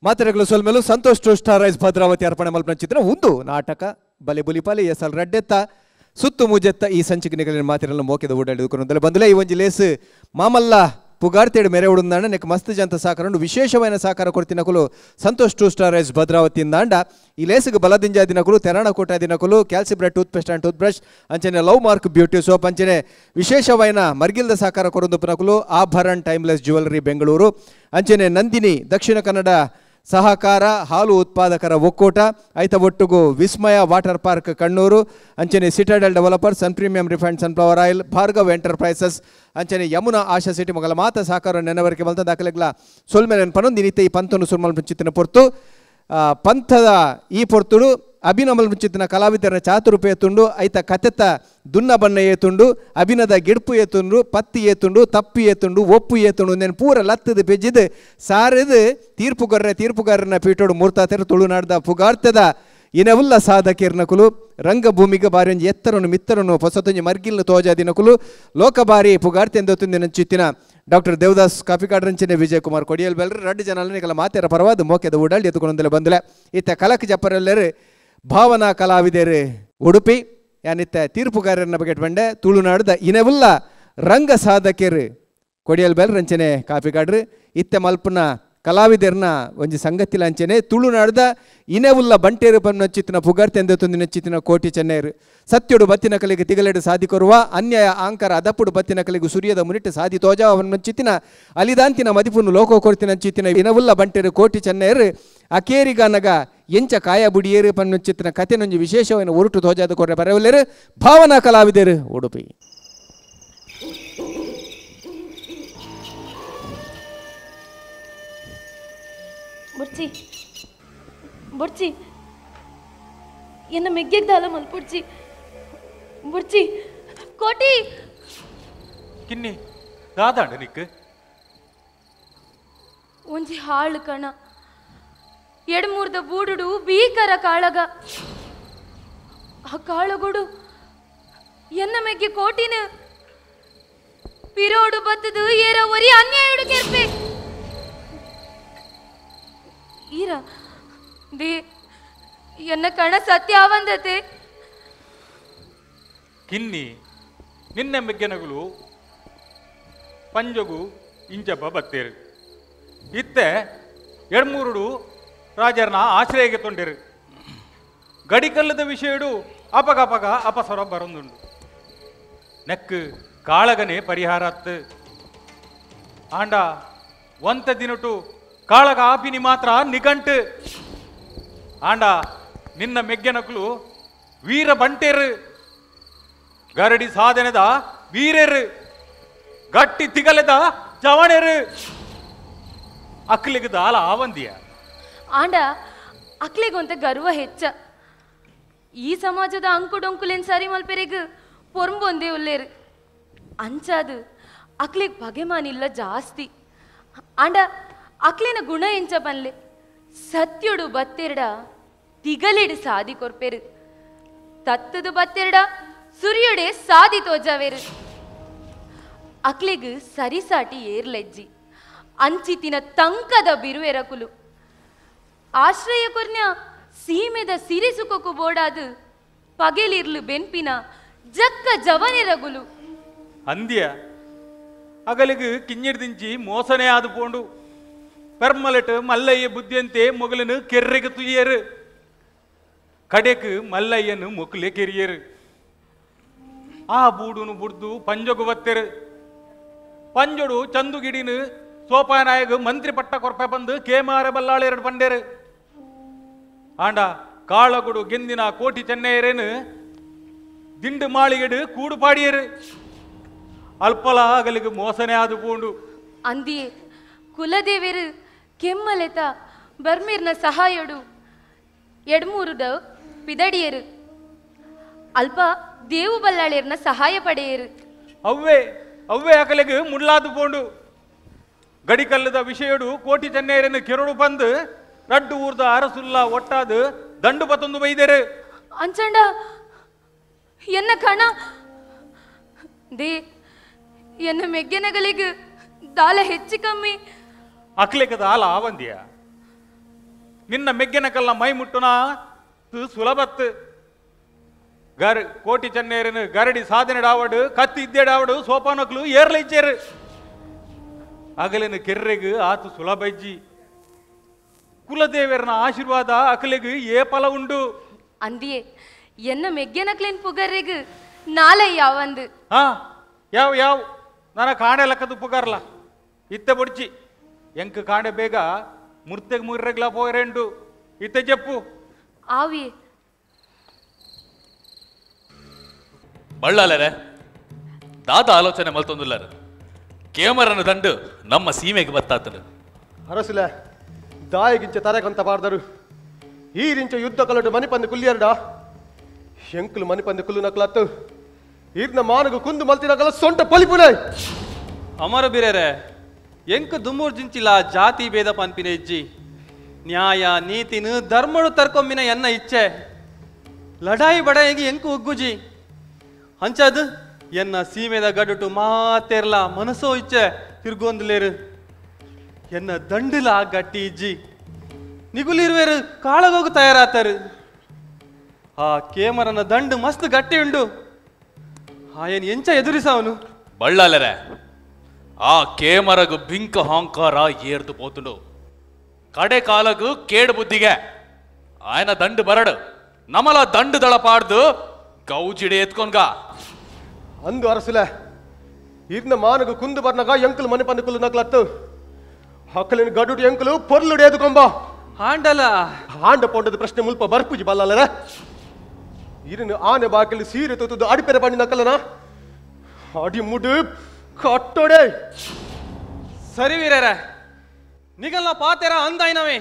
ಮಾತೆರೆಗಳು ಸೊಲ್ಮೆಲು ಸಂತೋಷ್ ಟು star rice Bhadravati ಅರ್ಪಣೆ ಮಲ್ಪನ ಚಿತ್ರ ಒಂದು ನಾಟಕ ಬಲೆ ಬುಲಿಪಾಲೆ ಎಸಲ್ ರಡ್ಡೆತ್ತ ಸುತ್ತು ಮುಜೆತ್ತ ಈ ಸಂಚಿಕೆ ಮಾತಿರಲ್ಲ ಮೋಕೆದ ಓಡಾಡಿದುಕೊಂಡು ಬಂದಲೇ ಈ ಒಂಜಿ ಲೇಸ್ ಮಾಮಲ್ಲ ಪುಗಾರ್ತೇಡು ಮೇರೆ ಉಡುಂದಾಂಡ ನೆಕ್ ಮಸ್ತ್ ಜಂತ ಸಾಕಾರ ಉಂಡು ವಿಶೇಷವಾದ ಸಾಕಾರ ಕೊಡ್ತಿನಕುಲು Santosh two star rice Bhadravati ಇಂದಾಂಡ ಈ ಲೇಸ್ಗೆ ಬಲದಿಂಜ ದಿನಕುಲು ತೆರಾಣ ಕೋಟ ದಿನಕುಲು ಕ್ಯಾಲ್ಸಿಬ್ರೆಡ್ tooth paste and tooth brush ಅಂಚನೆ ಲವ್ ಮಾರ್ಕ್ ಬ್ಯೂಟಿ ಸೋಪ್ ಅಂಚನೆ ವಿಶೇಷವಾದ ಮರ್ಗಿಲ್ದ ಸಾಕಾರ ಕೊರೊಂದುಪ್ಪನಕುಲು ಆಭರಣ್ ಟೈಮ್ಲೆಸ್ ಜ್ಯುವೆಲರಿ ಬೆಂಗಳೂರು ಅಂಚನೆ ನಂದಿನಿ ದಕ್ಷಿಣ ಕನ್ನಡ ಸಹಕಾರ ಹಾಲು ಉತ್ಪಾದಕರ ಒಕ್ಕೂಟ ಐತ ಒಟ್ಟುಗು ವಿಸ್ಮಯ ವಾಟರ್ ಪಾರ್ಕ್ ಕಣ್ಣೂರು ಅಂಚನೆ Citadel developer Sun premium refined sunflower oil Bhargav enterprises ಅಂಚನೆ ಯಮುನಾ ಆಶಾ ಸಿಟಿ ಮೊಗಲ ಮಾತ ಸಹಕಾರ ನೆನವರಿಕೆ ಮಲ್ತ ದಾಖಲೆಗಳ ಸೊಲ್ಮೆ ನೆನಪನು ದಿನಿತೆ ಈ ಪಂಥನು ಸುರ್ಮಲ್ ಮುಂಚಿತ್ತಿನ ಪೊರ್ತು ಪಂಥದ ಈ ಪೊರ್ತುಡು ಅಭಿನಮಲ್ ಮುಂಚಿತ್ತಿನ ಕಲಾವಿದರ ಚಾತುರುಪೆ ಏತುಂಡು ಐತ ಕತೆತ ದುನ್ನ ಬಣ್ಣ ಏತುಂಡು ಅಭಿನದ ಗಿಡ್ಪು ಏತುಂಡು ಪತ್ತಿ ಏತುಂಡು ತಪ್ಪು ಏತುಂಡು ಒಪ್ಪು ಏತುಂಡು ನೇನು ಪೂರ ಲತ್ತದ ಪೆಜ್ಜಿದ್ ಸಾರಿದು ತೀರ್ಪುಗಾರರ ತೀರ್ಪುಗಾರನ ಪೀಠೋಡು ಮೂರ್ತಾತೆರು ತುಳುನಾಡ್ದ ಪುಗಾರ್ತದ ಇನವುಲ್ಲ ಸಾಧಕಿರ್ನಕುಲು ರಂಗಭೂಮಿಗೆ ಬಾರಿ ಒಂಜಿ ಎತ್ತರನು ಮಿತ್ತರನು ಹೊಸತೊಂಜಿ ಮರ್ಗಿಲ್ನು ತೋಜಾದಿನಕುಲು ಲೋಕಬಾರಿ ಪುಗಾರ್ತೆಂದೊತ್ತುಂದಿನ ಚಿತ್ತಿನ ಡಾಕ್ಟರ್ ದೇವದಾಸ್ ಕಾಪಿಕಾಡ್ರಂಚನೆ ವಿಜಯ್ ಕುಮಾರ್ ಕೊಡಿಯಲ್ ಬೆಲ್ರು ರಡ್ಡು ಜನ ಮಾತೆರ ಪರವಾದ ಮೋಕೆದ ಉಡಾಳಿ ಎತ್ತುಕೊಂಡೊಂದೆಲ್ಲ ಬಂದಲೆ ಇತ್ತ ಕಲಕ್ ಜಪ್ಪರೆಲ್ಲರು ಭಾವನಾ ಕಲಾವಿದರು ಉಡುಪಿ ಯಾನಿತ್ತ ತೀರ್ಪುಗಾರರನ್ನ ಬಗ್ಗೆ ಬಂಡೆ ತುಳುನಾಡದ ಇನವುಲ್ಲ ರಂಗ ಸಾಧಕಿಯರು ಕೊಡಿಯಲ್ ಬೆಲ್ ರಂಚನೆ ಕಾಪಿಕಾಡ್ರು ಇತ್ತ ಮಲ್ಪನ ಕಲಾವಿದರ್ನ ಒಂಜಿ ಸಂಗತಿಲ ಅಂಚನೆ ತುಳುನಾಡ್ದ ಇನವುಲ್ಲ ಬಂಟೇರು ಪನ್ನಚಿತ್ತಿನ ಪುಗಾರ್ತೆಂದ ತುಂದಿನಚ್ಚಿತ್ತಿನ ಕೋಟಿ ಚೆನ್ನೈರು ಸತ್ಯುಡು ಬತ್ತಿನ ಕಲಿಗೆ ತಿಗಲೆಡು ಸಾಧಿಕೊರುವ ಅನ್ಯಾಯ ಆಂಕರ ಅದಪ್ಪುಡು ಬತ್ತಿನ ಕಲಿಗೆ ಸೂರ್ಯದ ಮುನಿಟ್ಟು ಸಾಧಿ ತೋಜಾವನ್ನಚಿತ್ತಿನ ಅಲಿದಾಂತಿನ ಮದಿಪುನು ಲೋಕೋ ಕೊರ್ತಿನ ಚಿತ್ತಿನ ಇನವುಲ್ಲ ಬಂಟೇರು ಕೋಟಿ ಚೆನ್ನೈರು ಅಕೇರಿಗಾನಗ ಎಂಚ ಕಾಯ ಬುಡಿಯೇರು ಪನ್ನಚಿತ್ತಿನ ಕತೆನೊಂಜಿ ವಿಶೇಷವನ್ನು ಒರುಟು ತೋಜಾದ ಕೊರ್ರೆ ಬರವಲ್ಲೇರು ಭಾವನಾ ಕಲಾವಿದರು ಉಡುಪಿ. ಬುರ್ಚಿ ಬುರ್ಚಿ ಎನ್ನ ಮೆಗ್ಗೆಗ್ದಾಲ ಮಲ್ಪುಡ್ಚಿ ಬುರ್ಚಿ ಕೋಟಿ ಕಿನ್ನಿ ದಾದಾಂಡ ನಿಕ್ ಒಂಜಿ ಹಾಳು ಕಣ ಎಡ್ಮೂರ್ದ ಬೂಡುಡು ಭೀಕರ ಕಾಳಗ ಆ ಕಾಳಗೊಡು ಎನ್ನ ಮೆಗ್ಗೆ ಕೋಟಿನ ಪಿರೋಡು ಬತ್ತದು ಏರ ಒರಿ ಅನ್ಯಾಯುಡು ಕೆರ್ಪೆ ಈರ they ಎನ್ನ ಕಣ ಸತ್ಯ ಆವಂದತೆ ಕಿನ್ನಿ ನಿನ್ನ ಮೆಗ್ಗೆನಗುಲು ಪಂಜಗು ಇಂಚಪ್ಪ ಬತ್ತೇರು ಇತ್ತೆ ಎಡ್ಮೂರುಡು ರಾಜರನ ಆಶ್ರಯಕ್ಕೆ ತೊಂಡಿರು ಗಡಿಕಲ್ಲದ ವಿಷಯಡು ಅಪಗಪಗ ಅಪಸರ ಬರೊಂದುಂಡು ನೆಕ್ ಕಾಳಗನೆ ಪರಿಹಾರ ಅತ್ತು ಆಂಡ ಒಂತ ದಿನಟು ಕಾಳಗ ಆಪಿನಿ ಮಾತ್ರ ನಿಗಂಟು ಆಂಡ ನಿನ್ನ ಮೆಗ್ಗೆನಕುಲು ವೀರ ಬಂಟೇರು ಗರಡಿ ಸಾಧನೆದ ವೀರರು ಗಟ್ಟಿ ತಿಗಲೆದ ಜವಣೆರು ಅಕ್ಲಿಗೆ ದಾಲ ಆವಂದಿಯ ಆಂಡ ಅಕ್ಲಿಗೊಂತ ಗರ್ವ ಹೆಚ್ಚ ಈ ಸಮಾಜದ ಅಂಕುಡೊಂಕುಲೇನ್ ಸರಿ ಮಲ್ಪೆರೆಗ್ ಪೊರ್ಂಬೊಂದೇ ಉಲ್ಲೇರು ಅಂಚಾದು ಅಕ್ಲಿಗ್ ಬಗೆಮಾನಿಲ್ಲ ಜಾಸ್ತಿ ಆಂಡ ಅಕ್ಲಿನ ಗುಣ ಎಂಚ ಪನ್ಲೆ ಸತ್ಯುಡು ಬತ್ತೆರಡ ತಿಗಲಿಡು ಸಾದಿ ಕೊರ್ಪೆರು ತತ್ತದು ಬತ್ತೆರಡ ಸುರಿಯುಡೆ ಸಾದಿ ತೋಜಾವೇರು ಅಕ್ಲಿಗ್ ಸರಿಸಾಟಿ ಏರ್ಲೆಜ್ಜಿ ಅಂಚಿತಿನ ತಂಕದ ಬಿರುವೆರಕುಲು ಆಶ್ರಯ ಕೊರ್ನ್ಯ ಸೀಮೆದ ಸಿರಿಸುಕೊಕು ಬೋಡಾದು ಪಗೆಲಿರ್ಲು ಬೆನ್ಪಿನ ಜಕ್ಕ ಜವನೆರಗುಲು ಅಂದ್ಯ ಅಗಲಿಗ್ ಕಿಂಜಿಡ್ದಿಂಚಿ ಮೋಸನೆ ಆದು ಪೋಂಡು ಪೆರ್ಮಲೆಟ್ ಮಲ್ಲಯ್ಯ ಬುದ್ಧಿಯಂತೆ ಮೊಗಲನು ಕೆರ್ರೆಗೆ ತುಯ್ಯರು ಕಡೆಕ್ ಮಲ್ಲಯ್ಯನು ಮೊಕ್ಕಲೆ ಕೆರಿಯರು ಆ ಬೂಡುನು ಬುಡ್ದು ಪಂಜೊಗು ಬತ್ತೆರು ಪಂಜೊಡು ಚಂದುಗಿಡಿನು ಸೋಪಾನಾಯಗ ಮಂತ್ರಿ ಪಟ್ಟ ಕೊರ್ಪೆ ಬಂದು ಕೇಮಾರ ಬಲ್ಲಾಳ ಎರಡು ಪಂಡೇರು ಆಂಡ ಕಾಳಗುಡು ಗೆಂದಿನ ಕೋಟಿ ಚೆನ್ನೈಯರೇನು ದಿಂಡು ಮಾಳಿಗೆಡು ಕೂಡು ಪಾಡಿಯರು ಅಲ್ಪಲ ಆಗಲಿಗೆ ಮೋಸನೆ ಆದು ಪೂಂಡು ಅಂದಿಯೇ ಕುಲದೇವರು ಕೆಮ್ಮಲೆತ ಬರ್ಮೀರ್ನ ಸಹಾಯಡು ಎಡ್ಮೂರುದ ಪಿದಡಿಯರು ಅಲ್ಪ ದೇವು ಬಲ್ಲಾಳಿಯರ್ನ ಸಹಾಯ ಪಡೆಯರು ಅವ್ವೇ ಅವ್ವೇ ಅಕಲೆಗೆ ಮುಳ್ಳಾದು ಪೋಂಡು ಗಡಿಕಲ್ಲದ ವಿಷಯಡು ಕೋಟಿ ಚೆನ್ನೈಯರನ್ನು ಕೆರಡು ಬಂದು ರಡ್ಡು ಊರ್ದ ಅರಸುಲ್ಲ ಒಟ್ಟಾದು ದಂಡು ಬತ್ತೊಂದು ಬೈದರು ಅಂಚಂಡ ಎನ್ನ ಕಣ they ಎನ್ನ ಮೆಗ್ಗೆನಗಲಿಗೆ ದಾಲ ಹೆಚ್ಚು ಕಮ್ಮಿ ಅಕ್ಲೆಗೆ ದಾಲ ಆವಂದಿಯ ನಿನ್ನ ಮೆಗ್ಗೆನಕಲ್ಲ ಮೈ ಮುಟ್ಟುನ ಸುಲಭತ್ತು. ಗರ್ ಕೋಟಿ ಚೆನ್ನೇರನು ಗರಡಿ ಸಾಧನೆಡಾವಡು ಕತ್ತಿ ಇದ್ದೇಡಾವಡು ಸೋಪಾನಕ್ಲು ಏರ್ಲ ಇಚ್ಚೇರು ಅಗಲಿನ ಕೆರ್ರೆಗು ಆತು ಸುಲಭ ಇಜ್ಜಿ. ಕುಲದೇವರನ ಆಶೀರ್ವಾದ ಅಕಲೆಗು ಏ ಫಲ ಉಂಡು. ಅಂದಿಯೇ ಎನ್ನ ಮೆಗ್ಗೆನಕ್ಲೇನ್ ಪುಗರ್ರೆಗು ನಾಳೆ ಯಾವಂದು. ಹಾ ಯಾವ ಯಾವ ನನ್ನ ಕಾಣೆ ಲೆಕ್ಕದು ಪುಗರ್ಲ ಇತ್ತೆ ಬುಡ್ಚಿ ಎಂಕ್ ಕಾಣೆ ಬೇಗ ಮುರ್ತೆಗ್ ಮುರ್ರೆಗ್ಲ ಪೋಯರೆಂಡು ಇತ್ತೆ ಜಪ್ಪು ಆವಿ. ಬಳ್ಳಾಲರೆ ದಾದ ಆಲೋಚನೆ ಮಲ್ತೊಂದುಲ್ಲಾರ ಕೇಮರನ ದಂಡು ನಮ್ಮ ಸೀಮೆಗೆ ಬತ್ತಾತನು. ಅರಸುಲೆ ದಾಯಿಗಿಂಚ ತರಕಂತ ಬಾರ್ದರು ಈರಿಂಚ ಯುದ್ಧ ಕಲಟು ಮನಿಪಂದು ಕುಲ್ಲಿಯರ್ಡ ಎಂಕುಲು ಮನಿಪಂದು ಕುಲ್ಲು ನಕಲತ್ತು ಈರ್ನ ಮಾನಗು ಕುಂದು ಮಲ್ತಿನಕಲ ಸೊಂಟ ಪಲಿಪುನೆ. ಅಮರ ಬಿರೇರೆ ಎಂಕು ದುಮ್ಮೂರ್ ಜಿಂಚಿಲ ಜಾತಿ ಭೇದ ಪನ್ಪಿನ ಇಜ್ಜಿ ನ್ಯಾಯ ನೀತಿನು ಧರ್ಮಡು ತರ್ಕೊಂಬಿನ ಎನ್ನ ಇಚ್ಛೆ ಲಡಾಯಿ ಬಡಾಯಿಗೆ ಎಂಕು ಉಗ್ಗುಜಿ ಅಂಚದು ಎನ್ನ ಸೀಮೆದ ಗಡುಟು ಮಾತೇರ್ಲ ಮನಸ್ಸೋ ಇಚ್ಛೆ ತಿರ್ಗೊಂದುಲೇರು ಎನ್ನ ದಂಡುಲ ಗಟ್ಟಿ ಇಜ್ಜಿ ನಿಗುಲಿರುವೇರು ಕಾಳಗೋಗು ತಯಾರಾತಾರು. ಆ ಕೇಮರನ ದಂಡು ಮಸ್ತ್ ಗಟ್ಟಿ ಉಂಡು ಆಯನ್ ಎಂಚ ಎದುರಿಸವನು. ಬಳ್ಳಾಲರೆ ಆ ಕೇಮರಗು ಬಿಂಕ ಹಾಂಕಾರ ಏರ್ದು ಪೋತುಂಡು ಕಡೆ ಕಾಲಗು ಕೇಡು ಬುದ್ಧಿಗೆ ಆಯನ ದಂಡು ಬರಡು ನಮಲ ದಂಡು ದಳ ಪಾಡ್ದು ಗೌಜಿಡೆ ಎತ್ಕೊಂಡ್ಗ. ಅಂದು ಅರಸುಲೆ ಇರ್ನ ಮಾನಗು ಕುಂದು ಬರ್ನಗ ಎಂಕುಲು ಮನೆ ಪಂದು ಕುಲ್ಲು ನಕಲತ್ತು ಹಕ್ಕಲಿನ ಗಡುಡು ಎಂಕುಲು ಪೊರ್ಲುಡು ಎದುಕೊಂಬ ಆಂಡಲ ಆಂಡ ಪೋಂಡದ ಪ್ರಶ್ನೆ ಮುಲ್ಪ ಬರ್ಪುಜಿ ಬಲ್ಲಲರ ಇರನು ಆನೆ ಬಾಕಿಲು ಸೀರೆ ತೂತುದು ಅಡಿಪೆರೆ ಬಣ್ಣಿ ನಕಲನ ಅಡಿ ಮುಡು ಕಟ್ಟೋಡೆ. ಸರಿ ವೀರರ ನಿಗಲ್ನ ಪಾತೆರ ಅಂದಾಯಿನವೇ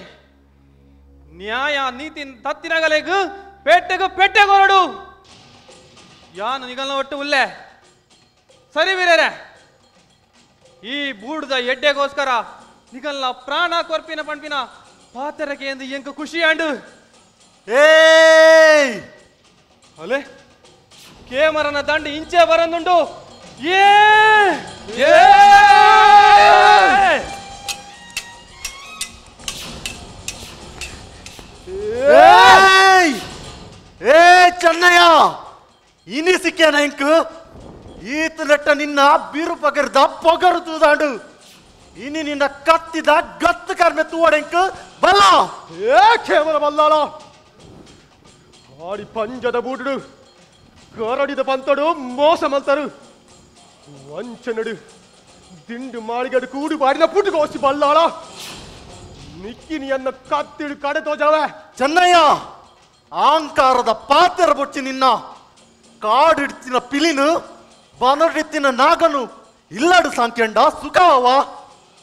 ನ್ಯಾಯ ನೀತಿ ತತ್ತಿನಗಲೆಗು ಪೇಟೆಗು ಪೇಟೆಗೊರಡು ಯಾನು ನಿಗಲ್ನ ಒಟ್ಟು ಉಲ್ಲೆ. ಸರಿ ವೀರರ ಈ ಬೂಡ್ದ ಎಡ್ಡೆಗೋಸ್ಕರ ನಿಗಲ್ನ ಪ್ರಾಣ ಕೊರ್ಪಿನ ಪಂಪಿನ ಪಾತೆರಕ್ಕೆ ಎಂದು ಎಂಕು ಖುಷಿ ಆಂಡು. ಏಯ್ ಅಲೆ ಕೇಮರನ ದಂಡು ಇಂಚೆ ಬರಂದುಂಡು. ಏ ಏ ಚೆನ್ನಯ್ಯ ಇನಿ ಸಿಕ್ಕೇನ ಇಂಕು ಈತ ನೆಟ್ಟ ನಿನ್ನ ಬೀರು ಪಗರ್ದ ಪೊಗರು ತೂದಾಂಡು ಇನಿ ನಿನ್ನ ಕತ್ತಿದ ಗತ್ತು ಕರ್ಮೆ ತೂವಡೆಂಕು ಬಲ್ಲ. ಏ ಕೇವಲ ಬಲ್ಲಾಳ ಆಡಿ ಪಂಜದ ಬೂಡುಡು ಗರಡಿದ ಪಂತಡು ಮೋಸ ಮಲ್ತರು ವಂಚನಡು ದಿಂಡು ಮಾಳಿಗಡು ಕೂಡು ಬಾಡಿನ ಪುಟ್ಟುಗೋಸಿ ಬಲ್ಲಾಳ ನಿಕ್ಕಿನಿಯನ್ನ ಕತ್ತಿಡು ಕಡೆ ತೋಜಾವೆ. ಚೆನ್ನಯ್ಯ ಆಂಕಾರದ ಪಾತೆರ ಬೊಚ್ಚಿ ನಿನ್ನ ಕಾಡಿಡ್ತಿನ ಪಿಲಿನು ಬನಡಿತ್ತಿನ ನಾಗನು ಇಲ್ಲಡು ಸಾಂಕೆಂಡ ಸುಖವ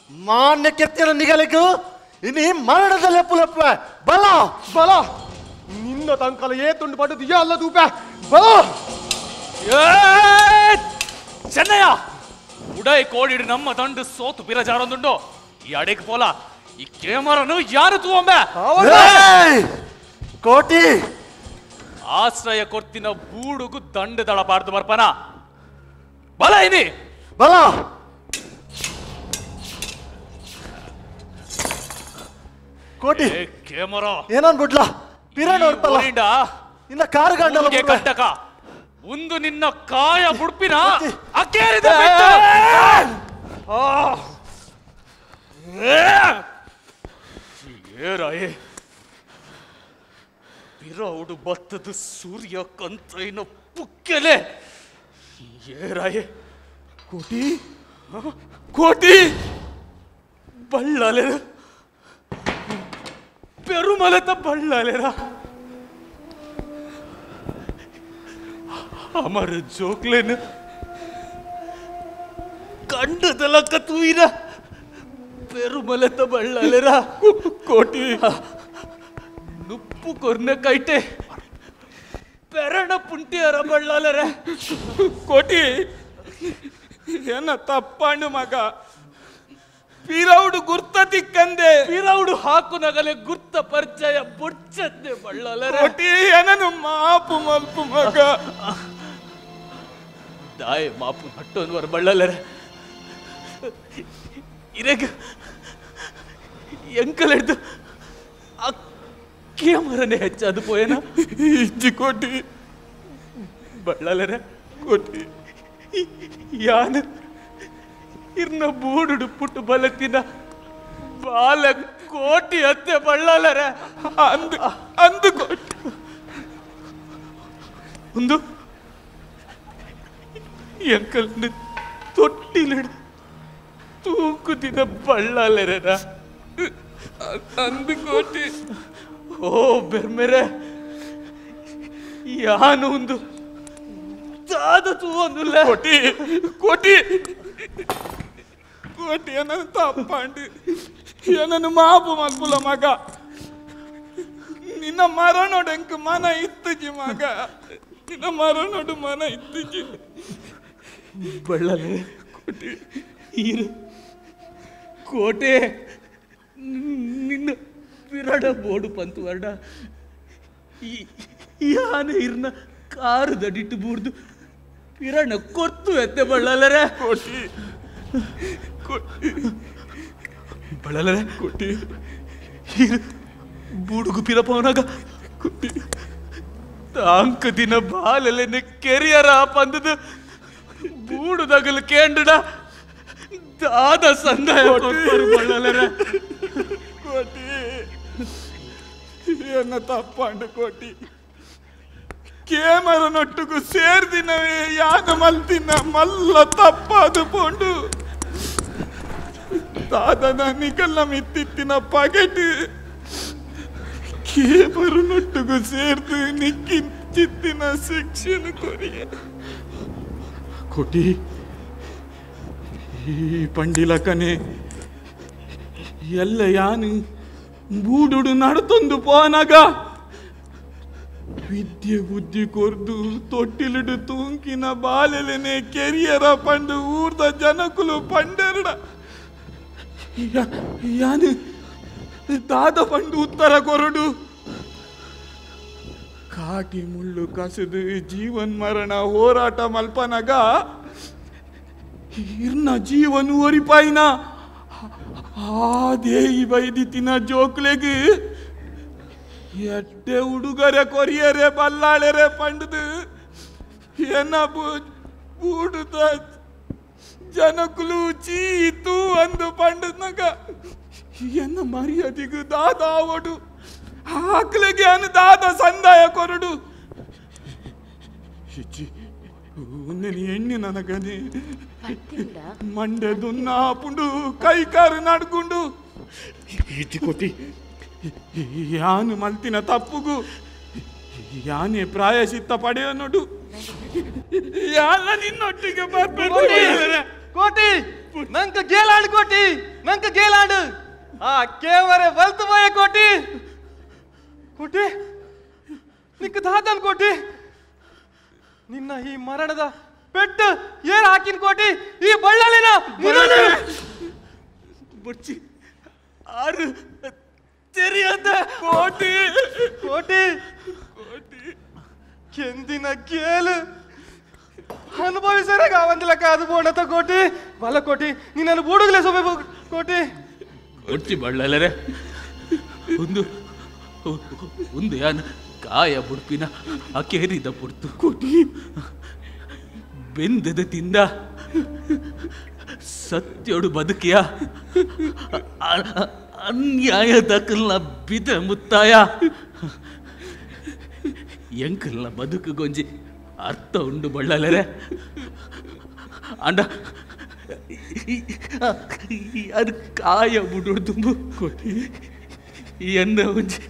ಮಾನ್ಯ ಕೆತ್ತಿನ ನಿಗಲಿಗು ಇನಿ ಮರಣದ ಲೆಪ್ಪು ಲೆಪ್ಪೆ ಬಲ ಬಲ ನಿನ್ನ ತಂಕಲ ಏ ತುಂಡು ಪಟ್ಟು ಅಲ್ಲ ತೂಪೆ ಬಲ. ಚೆನ್ನಯ್ಯ ಉಡೈ ಕೋಡಿಡು ನಮ್ಮ ದಂಡು ಸೋತು ಬಿರಜಾರೊಂದುಂಡು ಈ ಅಡೆಗೆ ಪೋಲ ಈ ಕೇಮರನು ಯಾರು ತೂವಂಬೆ. ಕೋಟಿ ಆಶ್ರಯ ಕೊರ್ತಿನ ಬೂಡುಗು ದಂಡು ದಳ ಬಾರ್ದು ಬರ್ಪನ ಬಲ ಇನಿ ಬಲ. ಕೋಟಿ ಕೇಮರ ಏನನ್ ಬಿಡ್ಲಾ ಪಿರಣ ಹೊರ್ಪಲ್ಲ ನಿನ್ನ ಕಾರುಗಂಡಲ ಕಟ್ಟಕ ಒಂದು ನಿನ್ನ ಕಾಯ ಬುಡ್ಪಿನ ಅಕ್ಕೇರಿದ ಏರಾಯೇ ಬಿರೌಡು ಬತ್ತದ ಸೂರ್ಯ ಕಂತೈನ ಪುಕ್ಕೆಲೆ ಏರಾಯೇ ಕೋಟಿ ಕೋಟಿ ಬಳ್ಳಾಲೆರ ಪೆರುಮಲೆತ ಬಳ್ಳಾಲೆರ ಅಮರ ಜೋಕ್ಲೇನು ಕಂಡದಲಕ್ಕ ತೂಯಿನ ಪೆರುಮಲೆತ ಬಳ್ಳಾಲೆರ ಕೋಟಿ ನುಪ್ಪು ಕೊರ್ನ ಕೈಟೆ ಪೆರಣ ಪುಂಟಿಯರ ಬಳ್ಳಾಲೆರ ಕೋಟಿ ಏನ ತಪ್ಪಣ್ಣು ಮಗ ಪಿರೌಡು ಗುರ್ತ ತಿಕ್ಕಂದೆ ಪಿರೌಡು ಹಾಕು ನಗಲೆ ಗುರ್ತ ಪರಿಚಯ ಬೊಚ್ಚದ್ದೆ ಬಳ್ಳಾಲೆರ ಕೋಟಿ ಏನನು ಮಾಪು ಮಲ್ಪು ಮಗ ದಾಯ ಮಾಪು ನಟ್ಟೋನ್ವರ ಬಳ್ಳಾಲೆರ ಇರೆಗ್ ಎಂಕಲೆಡ್ದು ಆ ಕೇಮರನೆ ಹೆಚ್ಚಾದು ಪೋಯನ ಇಜ್ಜಿ ಕೋಟಿ ಬಳ್ಳಲರೆ ಕೋಟಿ ಯಾನ ಇರ್ನ ಬೂಡುಡು ಪುಟ್ಟು ಬಲತಿನ ಬಾಲ ಕೋಟಿ ಅತ್ತೆ ಬಳ್ಳಲರೆ ಅಂದು ಅಂದು ಕೋಟಿ ಒಂದು ಎಂಕಲ್ನ ತೊಟ್ಟಿಲಿಡು ತೂಕುದಿನ ಬಳ್ಳಾಲರೆನ ಅಂದು ಕೋಟಿ ಓ ಬೆರ್ಮೆರೆ ಯಾನು ಒಂದು ದಾದ ತೂವೊಂದುಲ್ಲ ಕೋಟಿ ಕೋಟಿ ಕೋಟಿ ಏನನ್ನು ತಪ್ಪಾಂಡು ಏನನ್ನು ಮಾಪು ಮಲ್ಪುಲ ಮಗ ನಿನ್ನ ಮರಣೋಡು ಎಂಕ್ ಮನ ಇತ್ತುಜಿ ಮಗ ನಿನ್ನ ಮರಣೋಡು ಮನ ಇತ್ತುಜಿ ಬಳ್ಳಲೆ ಕೋಟಿ ಈರು ಕೋಟೆ ನಿನ್ನ ವಿರಡ ಬೋಡು ಪಂತು ವರ್ಡ ಯಾನೆ ಇರ್ನ ಕಾರು ದಡಿಟ್ಟು ಬೂರ್ದು ಪಿರಣ ಕೊರ್ತು ಎತ್ತೆ ಬಳ್ಳಲರೆ ಕೋಟಿ ಕೋಟಿ ಬಳ್ಳಲರೆ ಕೋಟಿ ಈರು ಬೂಡುಗು ಪಿರಪವನಾಗ ಕೋಟಿ ತಾಂಕ ದಿನ ಬಾಲಲೆನೆ ಕೆರಿಯರ ಪಂದದು ಬೂಡುದಗಲು ಕೇಂಡುಡ ದಾದ ಸಂದಾಯ ಕೊಟ್ಟರು ಬಳ್ಳಲರೆ ಕೋಟಿ ಎನ್ನ ತಪ್ಪಾಂಡು ಕೋಟಿ ಕೇಮರನೊಟ್ಟುಗು ಸೇರ್ದಿನವೇ ಯಾನ ಮಲ್ತಿನ ಮಲ್ಲ ತಪ್ಪಾದು ಪೋಂಡು ದಾದನ ನಿಕಲ್ಲ ಮಿತ್ತಿತ್ತಿನ ಪಗೆಟ್ ಕೇಮರನೊಟ್ಟುಗು ಸೇರ್ದು ನಿಕ್ಕಿಂಚಿತ್ತಿನ ಶಿಕ್ಷಣ ಕೊರಿಯ ಕೋಟಿ ಈ ಪಂಡಿಲಕನೆ ಎಲ್ಲ ಯಾನು ಬೂಡುಡು ನಡತೊಂದು ಪೋನಗ ವಿದ್ಯೆ ಬುದ್ಧಿ ಕೊರ್ದು ತೊಟ್ಟಿಲಿಡು ತೂಂಕಿನ ಬಾಲೆಲೆನೆ ಕೆರಿಯರ ಪಂಡು ಊರ್ದ ಜನಕುಲು ಪಂಡೆರಡ ಯಾನು ದಾದ ಪಂಡು ಉತ್ತರ ಕೊರಡು ಕಾಟಿ ಮುಳ್ಳು ಕಸದು ಜೀವನ್ ಮರಣ ಹೋರಾಟ ಮಲ್ಪನಗ ಇರ್ನ ಜೀವನು ಒರಿಪಾಯಿನ ಆ ದೇಯಿ ಬೈದಿತ್ತಿನ ಜೋಕ್ಲೆಗ್ ಎಡ್ಡೆ ಹುಡುಗರೆ ಕೊರಿಯರೆ ಬಲ್ಲಾಳೆರೆ ಪಂಡದು ಎನ್ನ ಬೂಡುದ ಜನಕುಲು ಚೀತು ಅಂದು ಪಂಡದ್ನಗ ಎನ್ನ ಮರ್ಯಾದೆಗು ದಾದಾವಡು ಆಕ್ಲೆಗೆ ಅನು ದಾದ ಸಂದಾಯ ಕೊರಡು ಇಚ್ಚಿ ಉನ್ನೆನಿ ಎಣ್ಣೆ ನನಗನೆ ಮಂಡೆ ದುನ್ನ ಪುಂಡು ಕೈ ಕಾರು ನಡ್ಗುಂಡು ಇಜ್ಜಿ ಕೋಟಿ ಯಾನು ಮಲ್ತಿನ ತಪ್ಪುಗು ಯಾನೇ ಪ್ರಾಯಶಿತ್ತ ಪಡೆಯ ನೋಡು ಯಾನ ನಿನ್ನೊಟ್ಟಿಗೆ ಬರ್ಬೇಕು ಕೋಟಿ ನಂಕ ಗೇಲಾಂಡ್ ಕೋಟಿ ನಂಕ ಗೇಲಾಂಡ್ ಆ ಕೇವರೆ ಬಲ್ತು ಬೋಯ ಕೋಟಿ ಕೋಟಿ ನಿಕ್ಕ ದಾದನ್ ಕೋಟಿ ನಿನ್ನ ಈ ಮರಣದ ಪೆಟ್ಟು ಏನ್ ಹಾಕಿನ ಕೋಟಿ ಈ ಬಳ್ಳಲಿನ ಬುಡ್ಚಿ ಆರು ತೆರಿಯದ ಕೋಟಿ ಕೋಟಿ ಕೋಟಿ ಕೆಂದಿನ ಕೇಳು ಅನುಭವಿಸರೆ ಕಾವಂದಿಲ್ಲ ಕಾದು ಬೋಣತ ಕೋಟಿ ಬಲ ಕೋಟಿ ನಿನ್ನನ್ನು ಬೂಡುಗಲೇ ಸೊಬೆ ಕೋಟಿ ಬುಡ್ಚಿ ಬಳ್ಳಲರೆ ಒಂದು ಒಂದು ಯಾನ್ ಕಾಯ ಬುಡ್ಪಿನ ಅಕೇರಿದ ಪುರ್ತು ಕೋಟಿ ಬೆಂದದ ತಿಂದ ಸತ್ಯೋಡು ಬದುಕಿಯ ಅನ್ಯಾಯದ ಬಿದ ಮುತ್ತಾಯ ಎಂಕಲ್ನ ಬದುಕು ಗೊಂಜಿ ಅರ್ಥ ಉಂಡು ಬಳ್ಳಲರೆ ಅಂಡ ಅದು ಕಾಯ ಬುಡುಡು ತುಂಬು ಕೋಟಿ ಎನ್ನ ಒಂಜಿ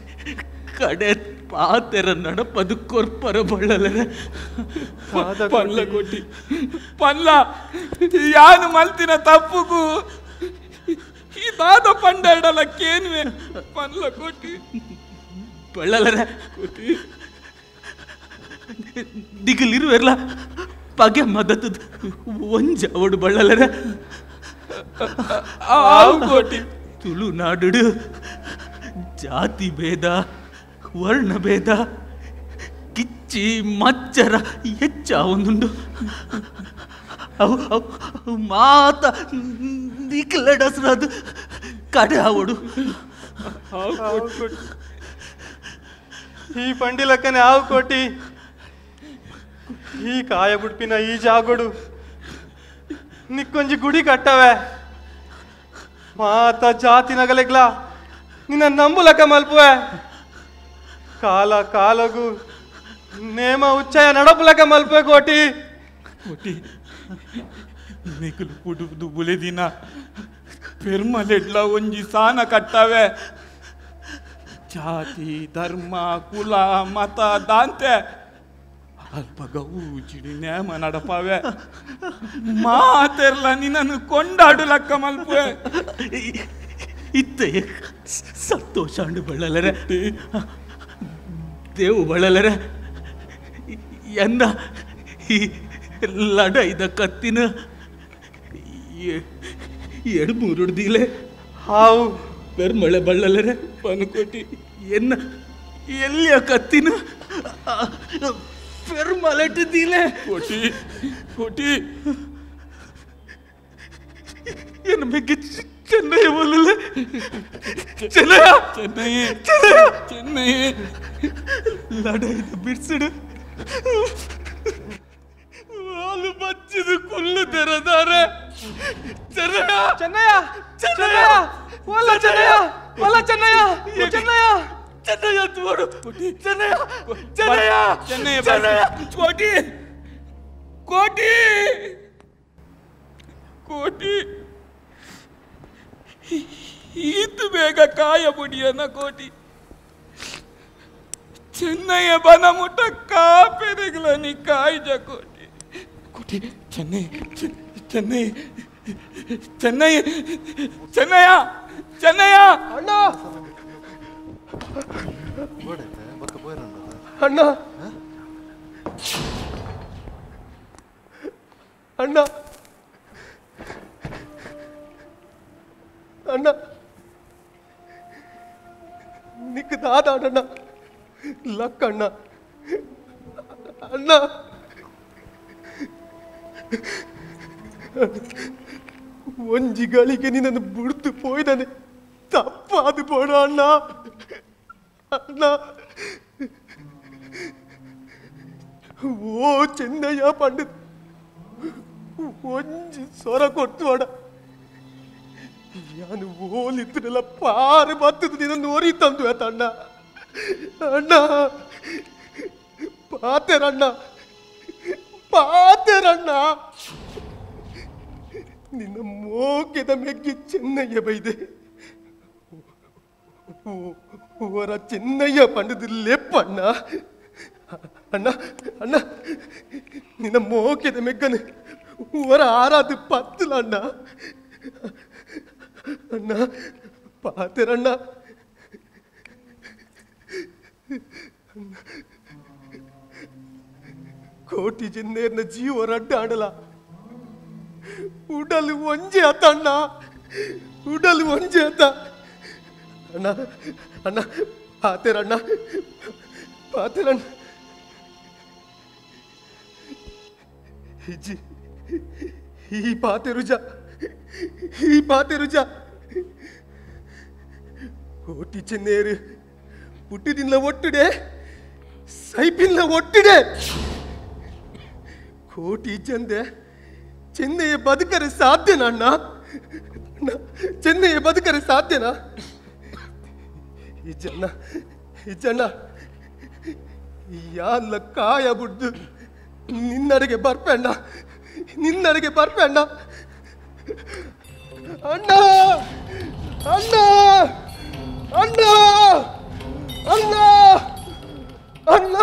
ಕಡೆ ಪಾತೆರ ನಡಪದು ಕೊರ್ಪರ ಬಳ್ಳಲರೆ ಪಲ್ಲ ಕೋಟಿ ಪಲ್ಲ ಯಾನು ಮಲ್ತಿನ ತಪ್ಪುಗು ಈ ದಾದ ಪಂಡೆರಡಲ ಕೇನ್ವೆ ಪಲ್ಲ ಕೋಟಿ ಬಳ್ಳಲರೆ ಕೋಟಿ ದಿಗಲಿರುವೆರ್ಲ ಪಗೆ ಮದತದ ಒಂಜ ಅವಡು ಬಳ್ಳಲರೆ ಆವು ಕೋಟಿ ತುಳುನಾಡು ಜಾತಿ ಭೇದ ವರ್ಣ ಭೇದ ಕಿಚ್ಚಿ ಮಚ್ಚರ ಹೆಚ್ಚ ಒಂದುಂಡು ಅವು ಅವು ಮಾತ ನಿಕ್ಲಡಸ್ರದು ಕಡೆ ಅವಡು ಈ ಪಂಡಿಲಕ್ಕನೆ ಆವು ಕೋಟಿ ಈ ಕಾಯ ಬುಡ್ಪಿನ ಈ ಜಾಗೋಡು ನಿಕ್ಕೊಂಜಿ ಗುಡಿ ಕಟ್ಟವೆ ಮಾತ ಜಾತಿ ನಗಲೆಗ್ಲ ನಿನ್ನ ನಂಬುಲಕ ಮಲ್ಪುವೆ ಕಾಲ ಕಾಲಗು ನೇಮ ಉಚ್ಚಯ ನಡಪುಲಕ ಮಲ್ಪುವೆ ಕೋಟಿ ಕೋಟಿ ನಿಕುಲು ಪುಡುದು ಬುಲೆದಿನ ಪೆರ್ಮಲೆಡ್ಲ ಒಂಜಿ ಸಾನ ಕಟ್ಟವೆ ಜಾತಿ ಧರ್ಮ ಕುಲ ಮತ ದಾಂತೆ ಅಲ್ಪ ಗೌಜಿಡಿ ನೇಮ ನಡಪಾವೆ ಮಾತೆರ್ಲ ನಿನ್ನನ್ನು ಕೊಂಡಾಡುಲಕ್ಕ ಮಲ್ಪುವೆ ಇತ್ತೆ ಸಂತೋಷ ಬಳ್ಳಲರೆ ದೇವು ಬಳ್ಳಲರೆ ಎನ್ನ ಈ ಲಡೈದ ಕತ್ತಿನ ಎಡ್ಮೂರುಡ್ದಿಲೆ ಹಾವು ಪೆರ್ಮಳೆ ಬಳ್ಳಲರೆ ಪನ್ಕೋಟಿ ಎನ್ನ ಎಲ್ಲಿಯ ಕತ್ತಿನ ಪೆರ್ಮಲೆಟ್ಟಿದ್ದೀಲೆ ಕೋಟಿ ಕೋಟಿ ಎನ್ನ ಬಗ್ಗೆ ಚೆನ್ನಯ್ಯ ಬೋಲಲೆ ಚೆನ್ನಯ್ಯ ಚೆನ್ನಯ್ಯ ಚೆನ್ನಯ್ಯ ಚೆನ್ನಯ್ಯ ಲಡೈದ ಬಿರ್ಸಿಡು ಹಾಲು ಬಚ್ಚಿದು ಕುಲ್ಲು ತೆರೆದಾರೆ ಚೆನ್ನಯ್ಯ ಚೆನ್ನಯ್ಯ ಚೆನ್ನಯ್ಯ ಒಲ್ಲ ಚೆನ್ನಯ್ಯ ಒಲ್ಲ ಚೆನ್ನಯ್ಯ ಚೆನ್ನಯ್ಯ ಚೆನ್ನಯ್ಯ ತೋಡು ಚೆನ್ನಯ್ಯ ಚೆನ್ನಯ್ಯ ಚೆನ್ನಯ್ಯ ಚೆನ್ನಯ್ಯ ಕೋಟಿ ಕೋಟಿ ಕೋಟಿ ಈತು ಬೇಗ ಕಾಯ ಬುಡಿಯನ ಕೋಟಿ ಚೆನ್ನಯ್ಯ ಬನ ಮುಟ್ಟ ಕಾಪೆರೆಗ್ಲ ನೀ ಕಾಯ್ಜ ಕೋಟಿ ಕೋಟಿ ಚೆನ್ನೈ ಚೆನ್ನೈ ಚೆನ್ನೈ ಚೆನ್ನಯ್ಯ ಚೆನ್ನಯ್ಯ ಅಣ್ಣ ಅಣ್ಣ ಅಣ್ಣ ಅಣ್ಣ ನಿಕ್ಕ ದಾದಾಡಣ್ಣ ಲಕ್ಕಣ್ಣ ಅಣ್ಣ ಒಂಜಿ ಗಳಿಗೆ ನಿನ್ನನ್ನು ಬುಡ್ದು ಪೋಯ್ದಾನೆ ತಪ್ಪಾದು ಪೋಡ ಅಣ್ಣ ಅಣ್ಣ ಓ ಚೆನ್ನಯ್ಯ ಪಂಡಿತ್ ಒಂಜಿ ಸೊರ ಕೊಟ್ಟು ಅಡ ಯಾನು ಓಲಿದ್ರಲ್ಲ ಪಾರು ಬತ್ತದ ನಿನ್ನನ್ನು ಓರಿ ತಂದು ಅಣ್ಣ ಅಣ್ಣ ಪಾತೆರಣ್ಣ ಪಾತೆರಣ್ಣ ನಿನ್ನ ಮೋಕೆದ ಮೆಗ್ಗಿ ಚೆನ್ನಯ್ಯ ಬೈದೆ ಓರ ಚೆನ್ನಯ್ಯ ಪಂಡದ ಲೆಪ್ಪಣ್ಣ ಅಣ್ಣ ಅಣ್ಣ ನಿನ್ನ ಮೋಕೆದ ಮೆಗ್ಗನು ಓರ ಆರಾದು ಪತ್ತಲ ಅಣ್ಣ ಅಣ್ಣ ಪಾತೆರಣ್ಣ ಕೋಟಿ ಜಿನ್ನೇರ್ನ ಜೀವ ರಡ್ಡಾಡಲ ಉಡಲು ಒಂಜೆ ಆತ ಅಣ್ಣ ಉಡಲು ಒಂಜೆ ಆತ ಅಣ್ಣ ಅಣ್ಣ ಪಾತೆರಣ್ಣ ಪಾತೆರಣ್ಣ ಇಜ್ಜಿ ಈ ಪಾತೆರುಜ ಈ ಪಾತೆರುಜ ಕೋಟಿ ಚೆನ್ನೇರು ಪುಟ್ಟಿದಿನ್ಲ ಒಟ್ಟುಡೆ ಸೈಪಿನ್ಲ ಒಟ್ಟುಡೆ ಕೋಟಿ ಚಂದೆ ಚೆನ್ನೈಯ ಬದುಕರೆ ಸಾಧ್ಯನಾ ಅಣ್ಣ ಅಣ್ಣ ಚೆನ್ನೈಯ ಬದುಕರೆ ಸಾಧ್ಯನಾ ಇಜ್ಜಣ್ಣ ಇಜ್ಜಣ್ಣ ಯಾಲ್ಲ ಕಾಯ ಬುಡ್ದು ನಿನ್ನಡೆಗೆ ಬರ್ಪೆ ಅಣ್ಣ ನಿನ್ನಡೆಗೆ ಬರ್ಪೆ ಅಣ್ಣ ಅಣ್ಣ ಅಣ್ಣ ಅಣ್ಣ ಅಣ್ಣ ಅಣ್ಣ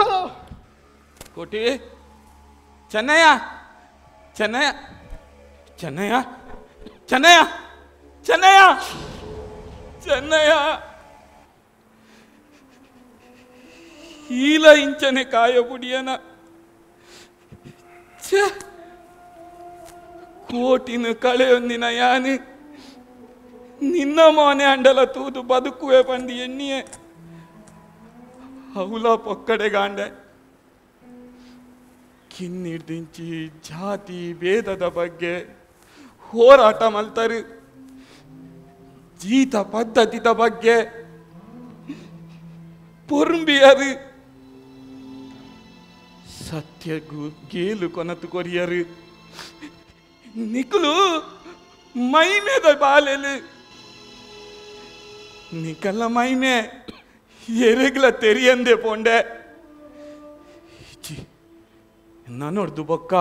ಕೋಟಿ ಚೆನ್ನಯ್ಯ ಚೆನ್ನಯ್ಯ ಚೆನ್ನಯ್ಯ ಚೆನ್ನಯ್ಯ ಚೆನ್ನಯ್ಯ ಚೆನ್ನಯ್ಯ ಈಲ ಇಂಚನೆ ಕಾಯ ಬುಡಿಯನ ಛೇ ಕೋಟಿನ ಕಳೆಯೊಂದಿನ ಯಾನು ನಿನ್ನ ಮೋನೆ ಅಂಡಲ ತೂದು ಬದುಕುವೆ ಪಂದಿ ಎಣ್ಣಿಯೇ ಅವಲ ಪೊಕ್ಕಡೆಗಾಂಡೆ ಕಿನ್ನಿಡ್ದಿಂಚಿ ಜಾತಿ ಭೇದದ ಬಗ್ಗೆ ಹೋರಾಟ ಮಲ್ತರು ಜೀತ ಪದ್ಧತಿದ ಬಗ್ಗೆ ಪೊರುಂಬಿಯರು ಸತ್ಯಗು ಗೇಲು ಕೊನತು ಕೊರಿಯರು ನಿಕುಲು ಮೈಮೇದ ಬಾಲೆಲು ನಿಕಲ್ಲ ಮೈಮೆ ಎರೆಗ್ಲ ತೆರಿಯಂದೆ ಪೋಂಡೆ ನನ್ನೊಡ್ದು ಬೊಕ್ಕ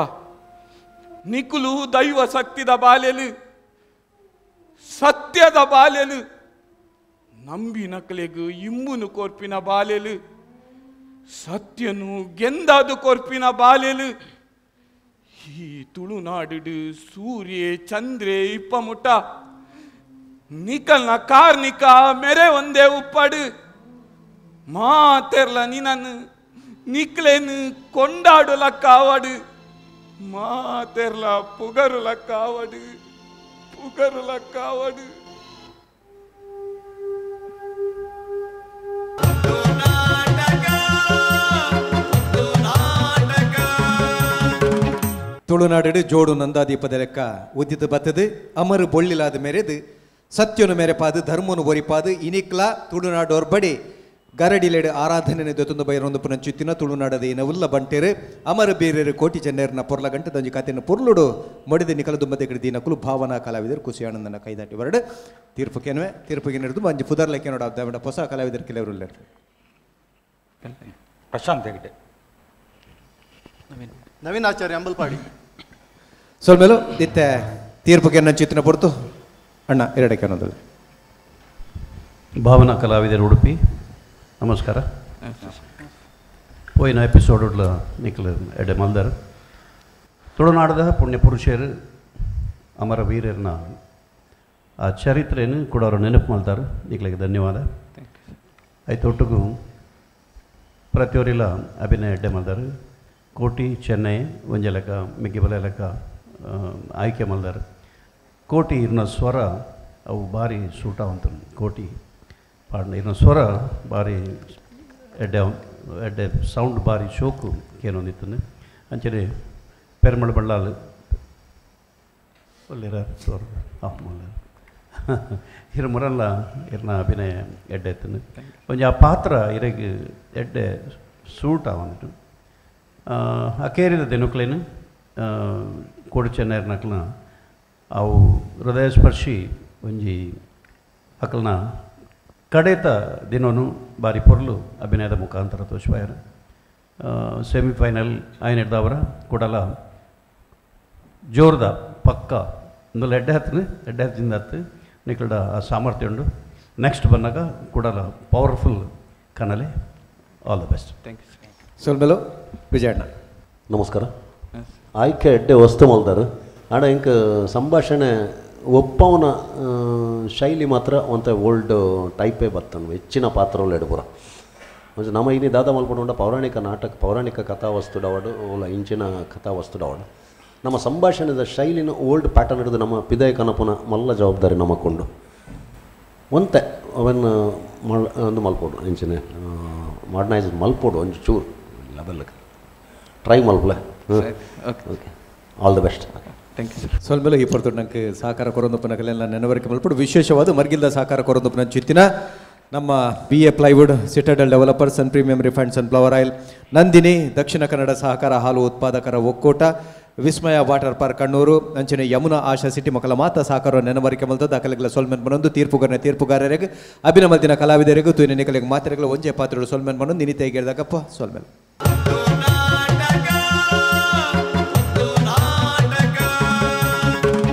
ನಿಕುಲು ದೈವ ಶಕ್ತಿದ ಬಾಲೆಲು ಸತ್ಯದ ಬಾಲೆಲು ನಂಬಿ ನಕಲೆಗು ಇಂಬುನು ಕೋರ್ಪಿನ ಬಾಲೆಲು ಸತ್ಯನು ಗೆಂದಾದು ಕೋರ್ಪಿನ ಬಾಲೆಲು ಈ ತುಳುನಾಡು ಸೂರ್ಯ ಚಂದ್ರೆ ಇಪ್ಪ ಮುಟ್ಟ ನಿಕಲ್ನ ಕಾರ್ನಿಕ ಮೆರೆ ಒಂದೇ ಉಪ್ಪಾಡು ಮಾತೆರ್ಲ ನಿನನ್ನು ನಿಕ್ಲೇನು ಕೊಂಡಾಡುಲ ಕಾವಡು ಮಾತೆರ್ಲ ಪುಗರುಲ ಕಾವಡು ಪುಗರುಲ ಕಾವಡು. ತುಳುನಾಡು ಜೋಡು ನಂದಾದೀಪದ ಲೆಕ್ಕ ಉದ್ದಿತ ಬತ್ತದು ಅಮರು ಬೊಳ್ಳಿಲಾದ ಮೇರೆದು ಸತ್ಯನು ಮೇರೆಪಾದು ಧರ್ಮನು ಒರಿಪಾದು ಇನಿಕ್ಲ ತುಳುನಾಡೋರ್ಬಡಿ ಗರಡಿಲೇಡು ಆರಾಧನೆ ದೊತ್ತೊಂದು ಬೈರೊಂದು ಪುನಂಚುತ್ತಿನ ತುಳುನಾಡದ ಏನವುಲ್ಲ ಬಂಟೇರು ಅಮರ ಬೀರೇರು ಕೋಟಿ ಚೆನ್ನೇರನ ಪೊರ್ಲ ಗಂಟದಂಜಿ ಕತೆಯನ್ನು ಪೊರ್ಲುಡು ಮಡಿದ ನಿಕಲದುಂಬತೆ ಕಡೆ ದಿನಕುಲು ಭಾವನಾ ಕಲಾವಿದರು ಕುಸಿ ಆನಂದನ ಕೈದಾಟಿ ಹೊರಡು ತೀರ್ಪು ಕೆನವೆ ತೀರ್ಪುಗೆ ನಡೆದು ಮಂಜು ಪುದರ್ಲಕ್ಕೆ ನೋಡ ಹೊಸ ಕಲಾವಿದರು ಕೆಲವರು ಪ್ರಶಾಂತ್ ಹೆಗ್ಡೆ ನವೀನ್ ಆಚಾರ್ಯ ಅಂಬಲ್ಪಾಡಿ ಸ್ವಲ್ಪ ಇತ್ತೆ ತೀರ್ಪುಗೆ ಚಿತ್ತಿನ ಪೊರ್ತು ಅಣ್ಣ ಎರಡಕ್ಕೆ ಅನ್ನೋದಲ್ಲ. ಭಾವನಾ ಕಲಾವಿದರು ಉಡುಪಿ ನಮಸ್ಕಾರ. ಪೋಯಿನ ಎಪಿಸೋಡ್ ನಿಖಲ್ ಎಡೆ ಮಲ್ದರ್ ತುಳುನಾಡದ ಪುಣ್ಯ ಪುರುಷರು ಅಮರ ವೀರರ್ನ ಆ ಚರಿತ್ರೆಯನ್ನು ಕೂಡ ಅವರು ನೆನಪು ಮಾಡ್ತಾರೆ. ನಿಖಲಿಗೆ ಧನ್ಯವಾದ. ಆಯ್ತು ಒಟ್ಟಿಗೂ ಪ್ರತಿಯೊರಿಲ ಅಭಿನಯ ಎಡ್ಡೆ ಮಲ್ದಾರು ಕೋಟಿ ಚೆನ್ನೈ ಒಂಜೆ ಲೆಕ್ಕ ಮಿಗ್ಗಿಬಲ ಲೆಕ್ಕ ಆಯ್ಕೆ ಮಲ್ದಾರು. ಕೋಟಿ ಇರ್ನ ಸ್ವರ ಅವು ಭಾರಿ ಸೂಟ ಅಂತ ಕೋಟಿ ಪಾಡನ ಇರ್ನ ಸ್ವರ ಭಾರಿ ಎಡ್ಡೆ ಎಡ್ಡೆ ಸೌಂಡ್ ಭಾರಿ ಶೋಕು ಏನೊಂದಿತ್ತು ಅಂಚನೆ ಪೆರ್ಮಳ ಬಳ್ಳಾಲು ಒಳ್ಳೆರ ಸ್ವರ ಇರ ಮುರಲ್ಲ ಇರ್ನ ಅಭಿನಯ ಎಡ್ಡೆ ಎತ್ತನು ಒಂಜಿ ಆ ಪಾತ್ರ ಇರಗೆ ಎಡ್ಡೆ ಸೂಟ್ ಆವಂತು. ಅಕೇರಿದ ದಿನಕ್ಲೇನು ಕೋಡಿ ಚೆನ್ನೈರ್ನಕ್ಲನ ಅವು ಹೃದಯ ಸ್ಪರ್ಶಿ ಒಂಜಿ ಅಕಲ್ನ ಕಡೇತ ದಿನೋನು ಬಾರಿ ಪೊರ್ಲು ಅಭಿನಯದ ಮುಖಾಂತರ ತೋಚ್ಪಾಯರು. ಸೆಮಿಫೈನಲ್ ಆಯ್ನಿಡ್ದವರ ಕೂಡಲ ಜೋರ್ದ ಪಕ್ಕ ಇಂದುಲ ಎಡ್ಡೆ ಹತ್ತನ ಎಡ್ಡೆ ಹತ್ತಿಂದ ಹತ್ತು ನಿಕಲ್ಡ ಆ ಸಾಮರ್ಥ್ಯ ಉಂಡು. ನೆಕ್ಸ್ಟ್ ಬಂದಾಗ ಕೂಡಲ powerful ಕನಲೆ. All the best. Thank you ಸೊಲ್ಮೆಲು ವಿಜಯಣ್ಣ ನಮಸ್ಕಾರ. ಆಯ್ಕೆ ಎಡ್ಡೆ ವಸ್ತು ಮಲ್ದಾರು ಆಡ ಇಂಕ ಸಂಭಾಷಣೆ ಒಪ್ಪವನ ಶೈಲಿ ಮಾತ್ರ ಒಂತ ಓಲ್ಡ್ ಟೈಪೇ ಬರ್ತನು ಹೆಚ್ಚಿನ ಪಾತ್ರಗಳು ಎಡಬುರ ಒಂಜಿ ನಮ್ಮ ಇನಿ ದಾದ ಮಲ್ಪುಂಡ ಪೌರಾಣಿಕ ನಾಟಕ ಪೌರಾಣಿಕ ಕಥಾವಸ್ತು ಡವಾಡು ಓಲ ಇಂಚಿನ ಕಥಾವಸ್ತು ಡವಾಡು ನಮ್ಮ ಸಂಭಾಷಣೆದ ಶೈಲಿನ ಓಲ್ಡ್ ಪ್ಯಾಟರ್ನ್ ಹಿಡಿದು ನಮ್ಮ ಪಿದಾಯ ಕನಪುನ ಮಲ್ಲ ಜವಾಬ್ದಾರಿ ನಮ್ಮಕ್ಕೊಂಡು ಒಂತೆ ಅವನ್ನ ಮಲ್ ಒಂದು ಮಲ್ಪೋಡು ಇಂಚಿನ ಮಾಡರ್ನೈಸ್ ಮಲ್ಪೋಡು ಒಂಜಿ ಚೂರು ಲೆವೆಲ್ ಟ್ರೈ ಮಲ್ಪಲೆ. Okay all the best. Thank you sir. ಸ್ವಲ್ಪ ಈ ಪೊರ್ತುಡು ನಂಗೆ ಸಹಕಾರ ಕೊರೊಂದುಪ್ಪನಕಲೆಲ್ಲ ನೆನವರಿಕೆ ಮಲ್ಪಡು ವಿಶೇಷವಾದ ಮರ್ಗಿಲ್ದ ಸಹಕಾರ ಕೊರೊಂದುಪ್ಪನ ಚಿತ್ತಿನ ನಮ್ಮ B A plywood citadel developers and premium refined sunflower oil Nandini Dakshina Kannada ಸಹಕಾರ ಹಾಲು ಉತ್ಪಾದಕರ ಒಕ್ಕೂಟ ವಿಸ್ಮಯ ವಾಟರ್ ಪಾರ್ಕ್ ಕಣ್ಣೂರು ಅಂಚನೆ ಯಮುನಾ ಆಶಾ ಸಿಟಿ ಮಕ್ಕಳ ಮಾತ ಸಹಕಾರ ನೆನವರಿಕೆ ಮಲ್ತ ದಾಖಲೆಗಳ ಸೊಲ್ಮೆನ್ ಬನೊಂದು ತೀರ್ಪುಗಾರನ ತೀರ್ಪುಗಾರರಿಗೆ ಅಭಿನಮಲ್ತಿನ ಕಲಾವಿದರಿಗೂ ತೂಯಿನ ನಿಕಲಿಗೆ ಮಾತ್ರೆಗಳ ಒಂಜೆ ಪಾತ್ರಗಳು ಸೊಲ್ಮೆನ್ ಬನೊಂದು ನಿನಿತೆಗೆ ಹೇಳಿದಾಗಪ್ಪ ಸೊಲ್ಮೆಲ್.